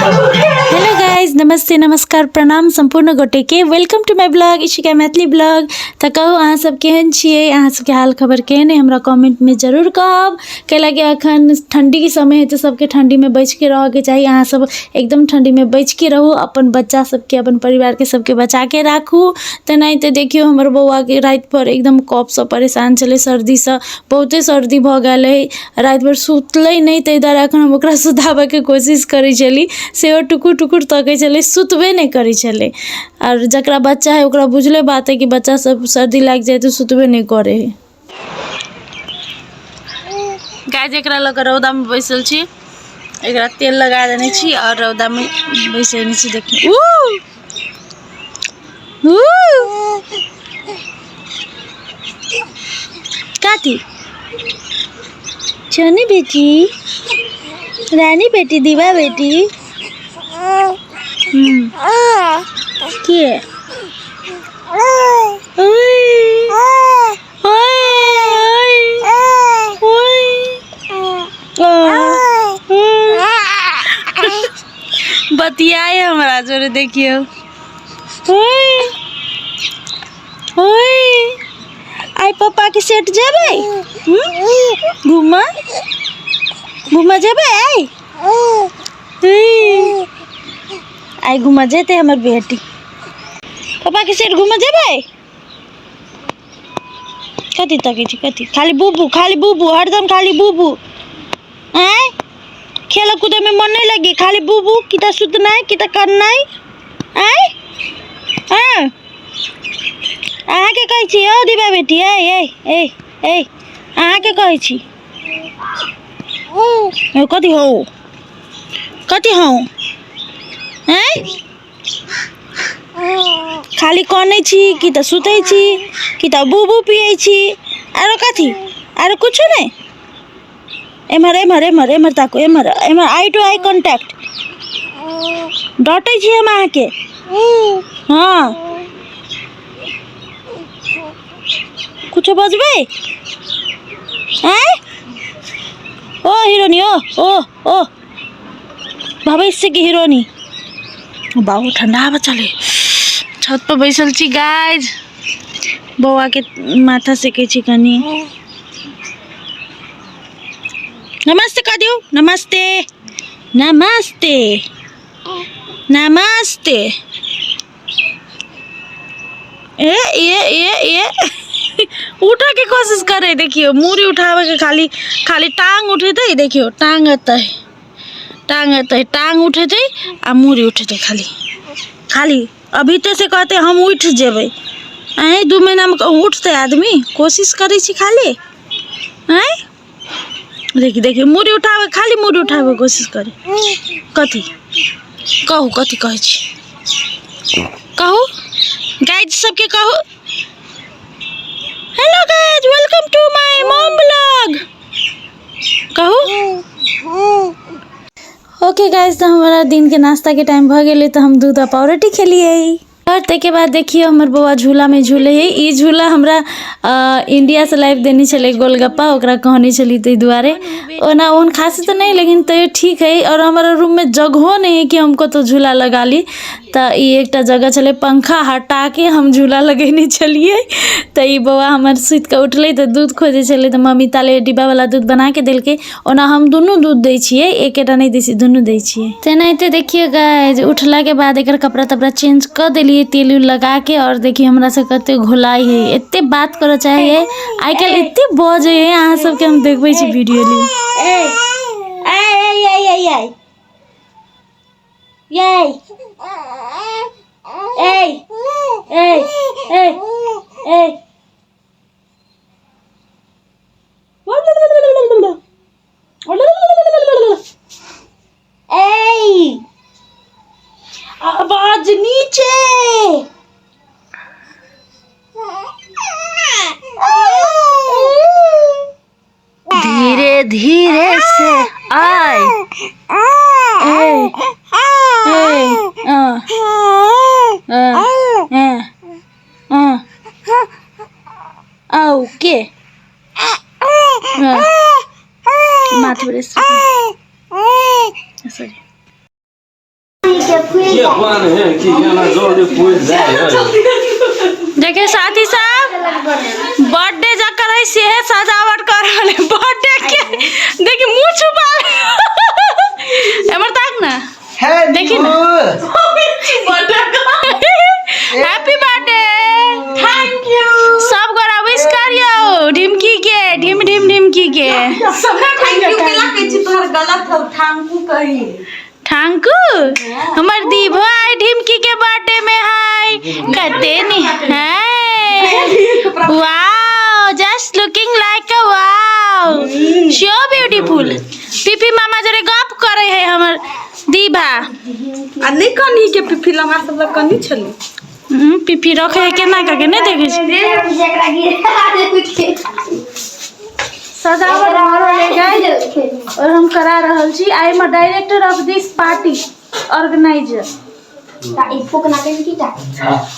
Hello guys, नमस्ते, नमस्कार, प्रणाम सम्पूर्ण गोटेके। Welcome to my blog, Ishika Maithili blog. तऽ कहू, अहाँ सब केहन छियै? अहाँ सबके हाल खबर केहन है, हमरा कमेंटमे जरूर कहब। कैलाकि अखन ठण्डीके समय है, तऽ सबके ठण्डीमे बचिके रहऽके चाही। अहाँ सब एकदम ठण्डीमे बचिके रहू, अपन बच्चा सबके, अपन परिवारके सबके बचाके राखू। तेनाहिते देखियौ, हमर बौआके राति भरि एकदम कफसँ परेशान छलै, सर्दीसँ बहुते सर्दी भऽ गेल है। राति भरि सुतलै नहि, ताहि दुआरे एखन हम ओकरा सुताबऽके कोशिश करै छली। सेहो टुकुर टुकुर तकै छलै, सुतबे नहि करै छलै। आओर जकरा बच्चा है, ओकरा बुझले बात है कि बच्चा सब सर्दी लागि जाइ तऽ सुतबे नहि करै है। गाय, एकरा लऽ कऽ रौदामे बैसल छी। एकरा तेल लगा देने छी आओर रौदामे बैसेने छी। देखियौ, ऊ ऊ कथी? सोनी बेटी, रानी बेटी, दीवा बेटी। के ओए ओए ओए ओए, बतियाए हमरा जोरे। देखियौ, ओए ओए, आइ पप्पा के सेट जेबै घूमऽ? घूमऽ जेबै आइ? आइ घूमऽ जेतै हमर बेटी। पप्पा के सेट घूमऽ जेबै? कथी तकै छी? कथी? खाली बुबू, खाली बुबू, हरदम खाली बुबू। आँय, खेल कूदे में मन नहीं लगी, खाली बुबू। की तऽ सुतनाइ, की तऽ करनाइ। आँय, हाँ, अहाँके कहै छी। ओ दीपा बेटी, ए ए ए ए, अहाँके कहै छी। ओ कथी हौ? कथी हौ? आँय, खाली कनै छी, की तऽ सुतै छी, की तऽ बुबू पियै छी। आरो कथी? आरो कुछो नहि? एम्हर, एम्हर, एम्हर, एम्हर ताकू, एम्हर, एम्हर। आई टू आई कॉन्टैक्ट। डटै छी हम अहाँके? हँ, कुछो बजबै? आँय, ओ हिरोनी, ओ ओ ओ भविष्यके हिरोनी। बाबू, ठंडा हवा चले। छत पर बैसल छी गाइज, बौआके माथा सेकै छी कनि। नमस्ते कह दियौ। नमस्ते, नमस्ते, नमस्ते। ए ए ए ए, उठऽ के कोशिश करे। देखियौ, मूड़ी उठाबे के खाली खाली टांग उठेतै। देखियौ, टांग एतै, टांग एतै, टांग उठेतै आ मूड़ी उठेतै खाली खाली। अभी ते से कहते हम उठि जेबै। आँय, 2 महीनामे कहूँ उठतै आदमी? कोशिश करै छी खाली। आँय, देखी देखी, मूड़ी उठाबै, खाली मूड़ी उठाबै कोशिश करे। कथी कहू? कथी कहै छी? कहू, गाइज सबके कहू। Hello guys, welcome to my mom blog कहू। ओके गाइज, तऽ हमरा दिनके नाश्ताके टाइम भऽ गेलै, तऽ हम दूध आ पावरोटी खेलियै। आओर ताहिके बाद देखियौ, हमर बौआ झूलामे झूलै हइ। ई झूला हमरा इंडियासँ लाबि देने छलै गोलगप्पा, ओकरा कहने छली ताहि दुआरे। ओना ओहन खास तऽ नहि, लेकिन तैयो ठीक हइ। आओर हमरा रूममे जगहो नहि हइ कि हम कतहु झूला लगा ली, तऽ ई एकटा जगह छलै, पंखा हटाके हम झूला लगेने छलियै। तऽ ई बौआ हमर सुतिकऽ उठलै तऽ दूध खोजै छलै, तऽ मम्मी ताले डिब्बावला दूध बनाके देलकै। ओना हम दुनू दूध दै छियै, एकेटा नहि दै छियै, दुनू दै छियै। तेनाहिते देखियौ गाइज, उठलाके बाद एकर कपड़ा तपड़ा चेंज कऽ देलियै तेल उल लगाके। आओर देखियौ, हमरा से कते घोलाइ है, एते बात करऽ चाहै है, आइ काल्हि एते बजै है। अहाँ सबके हम देखबै छी वीडियो ली। ए ए ए ए ए ए ए ए ए ए ए। ए, आवाज नीचे। धीरे धीरे से आय। ए ए आ आ आ आ, आओ के माथ सॉरी। के बन है कि एना जल्दी फूल जाए है। देखिए साथी साहब, बर्थडे जकर है सेहे सजावट कर रहल है बर्थडे के। देखिए मुंह छुपा एमर ताक ना, देखी ना। Happy birthday, thank you. सब गोरा विश करियो ढिमकी के, ढिम ढिम ढिमकी के। Thank you केला कहै छी, तोहर गलत हौ, ठांकू कही। ठांकू हमर दीभो आइ ढिमकी के बर्थडे में है, कते नि है। Wow, just looking like a wow, so beautiful. PP मामा जरे गप करे है हमर दीभा। आ नहि कनी के पिफी लगा सब लग कनी छली। पीपी रखे है केना के नहीं देखे छी। सजावट भऽ रहल है गाइस और हम करा रहल छी। I am a director of this party organiser.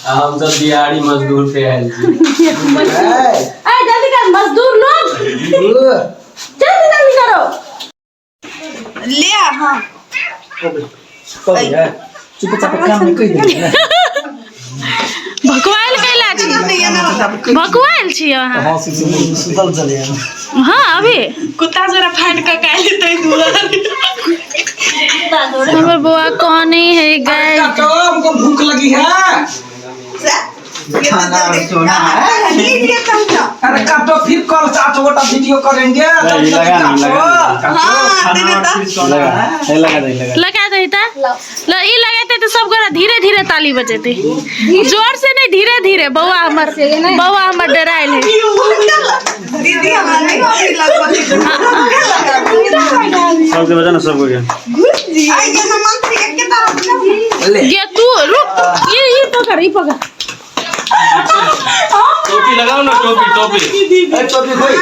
हम सब बिहारी मजदूर पे आयल छी। ए जल्दी कर मजदूर लोग, जल्दी जल्दी करो। ले आ, हाँ। चुपचाप काम नहीं कहि दे। भकुआयल कैला छी, भकुआयल छी अहाँ? हाँ, सुतल चले। हाँ, अभी कुत्ता जरा फाड़ के काटि तै दुआरे। हमर बौआ कौन है गाइस। तो हमको भूख लगी है, खाना और सोना है। अरे काटो, फिर कल 7 गोटा वीडियो करेंगे। नहीं, लगा नहीं, लगा। हाँ, तेरे तो लगा ए, लगा दे, लगा। लगा दही ता ल, ई लगेते तो सब गोरा धीरे धीरे ताली बजेते, जोर से नहीं, धीरे धीरे। बौआ हमर, बौआ हमर डरायल है। दीदी हमरा नहीं अभी लगबे। सबके बजा ना, सबके। आई के मंत्री के तरफ ले। ये तू रुक, ये पकड़, ये पकड़। टोपी लगाओ ना, टोपी टोपी। ए टोपी खोई।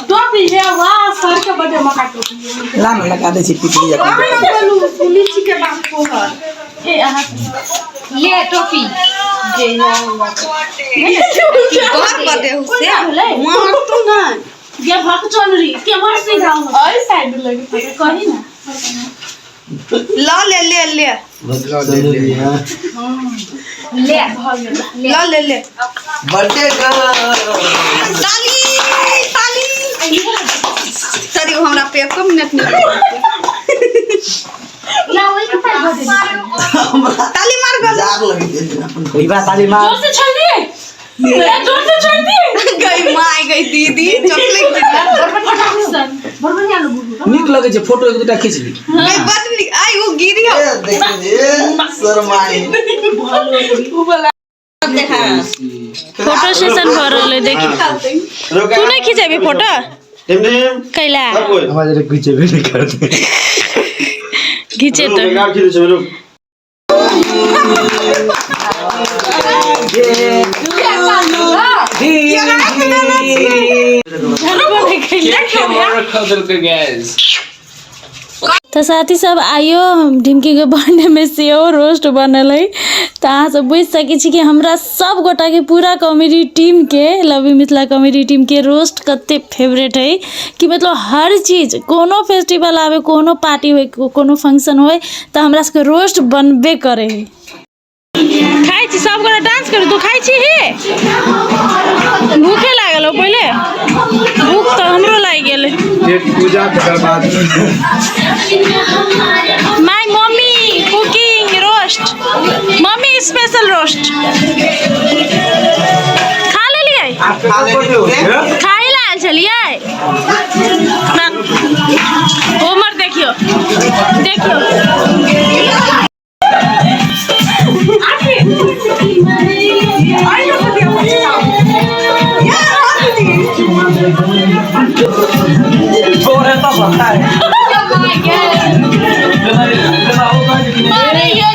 टोपी है, वाह, सर के बर्थडे मका टोपी। ला ना, लगा दे छी पिपली जकाँ। लीची के बात तोहर। ए अहाँ ले टोपी। तोहर बर्थडे हो से मार तू ना। ये भक चलरी के मर सीधा और साइड लगे कही ना। ल ले ले ले ले ल ले ले। Birthday girl. ताली ताली। सॉरी, हमरा पे एको मिनट नहीं। ताली मार गल। जाग लगी गेल अपन विवाह, ताली मार। जोर से छोड़ दिए, जोर से छोड़ दिए। गई माय गई दीदी, चॉकलेट नीक लगे छै, फोटो एक दूटा खींच ली। गई बड नीक। आई वो गिरी हो। शर्माई। फोटो सेशन भऽ रहल है, देखी। तू नहीं खिंचेबी फोटो टिम टिम। कैला? सब कोई हमारे खींचे भी नहीं करते। घिचे रुक, तो एक और खींच रुक। गैस। तऽ साथी सब, आइयो ढिमकी के बर्थडे में सेहो रोस्ट बनल है, तऽ अहाँ सब बुझि सकै छी कि हमरा सब गोटाके पूरा कॉमेडी टीम के, love you Mithila comedy team के रोस्ट कते फेवरेट है कि मतलब हर चीज, कोनो फेस्टिवल आवे, कोनो पार्टी होय, कोनो फंक्शन होय, तऽ हमरा सबके रोस्ट बनबे करे है। खाइ छी सब गोटा, डांस करू। तू खाइ छी हे? भूखे लागल हो पहिले? भूख तऽ हमरो लागि गेलै। पेट पूजा तकर बाद। My mummy cooking roast, mummy special roast. खा लेलियै? खाइ लए आयल छलियै ना। उमर देखियौ, देखियौ। थोड़े तो बनता है। अरे यो।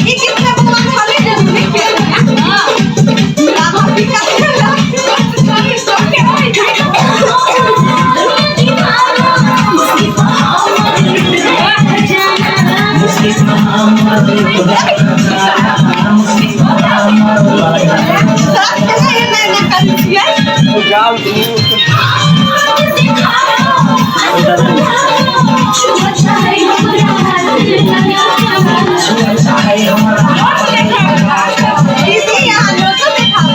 ई कितना बड़ा खाली राधा पिका। दीदी यहाँ लोटो दिखाओ।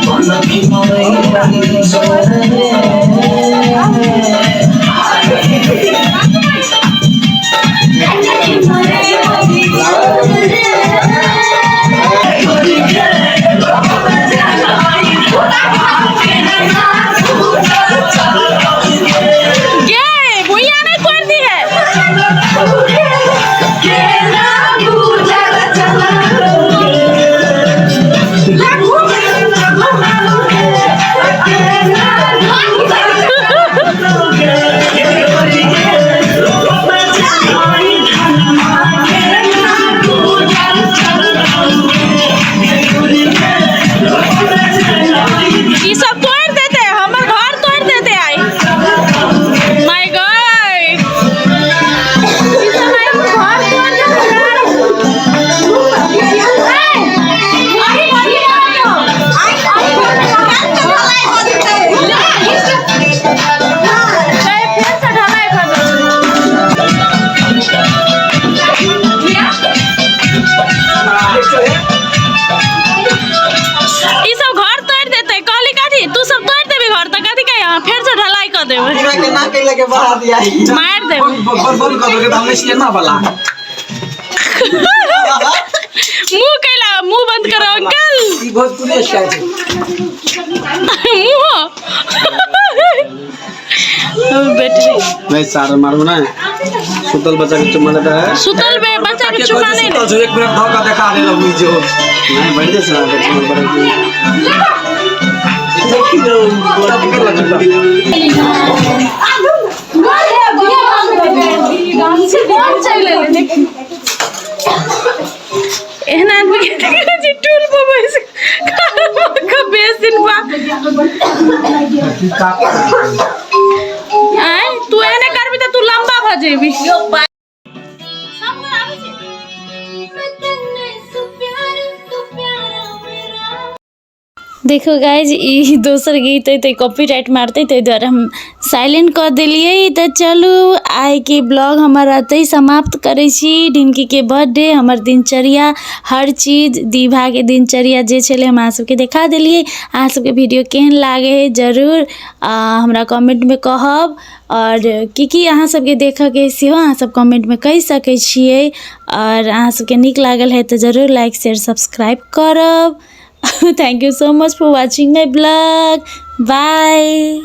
गे भुइया नहीं कर दी है। ई सब तोड़ देते, हमर घर तोड़ देते। आई my God, ई सब आई घर तोड़ देते। फेर से ढलाई भऽ गेल। ई सब घर तोड़ देते। कहली कथी, तू सब तोड़ देबी घर तऽ कथी कहिया फेर से ढलाई कऽ देबै, के ना कैला के बढ़ा दिया। मारि देबै। बंद बंद कर दोगे तो हमने इसलिए ना वाला। मुंह कैला मुंह बंद करो अंकल। ई भोजपुरी स्टाइल छै। मुंह बेटी। नहीं सारा मारू ना, सुतल बच्चा के चुम्मा लेता है। सुतल बे बच्चा के चुमा नहीं ले। एक मिनट धोखा देखा दे लगू जो। नहीं बढ़ दे सारा बच्चा बड़ा। एहन आदमी के देखै छी टूल पर बैस के बेसिन बा। आय तू एहने करबी तऽ तू लंबा भऽ जेबी। देखो गाइज, ई दोसर गीत है तऽ कॉपीराइट मारतै, ताहि दुआरे हम साइलेंट कऽ देलियै। तऽ चलू, आइके ब्लॉग हमर एतहि समाप्त करै छी। ढिमकीके बर्थडे, हमर दिनचर्या, हर चीज दीभाके दिनचर्या जे छलै हम अहाँ सबके देखा देलियै। अहाँ सबके वीडियो केहन लागै है जरूर हमरा कमेंटमे कहब, आओर की की अहाँ सबके देखऽके सेहो अहाँ सब कमेंटमे कहि सकै छियै। आओर अहाँ सबके नीक लागल है तऽ जरूर लाइक शेयर सब्सक्राइब करब। Thank you so much for watching my blog. Bye.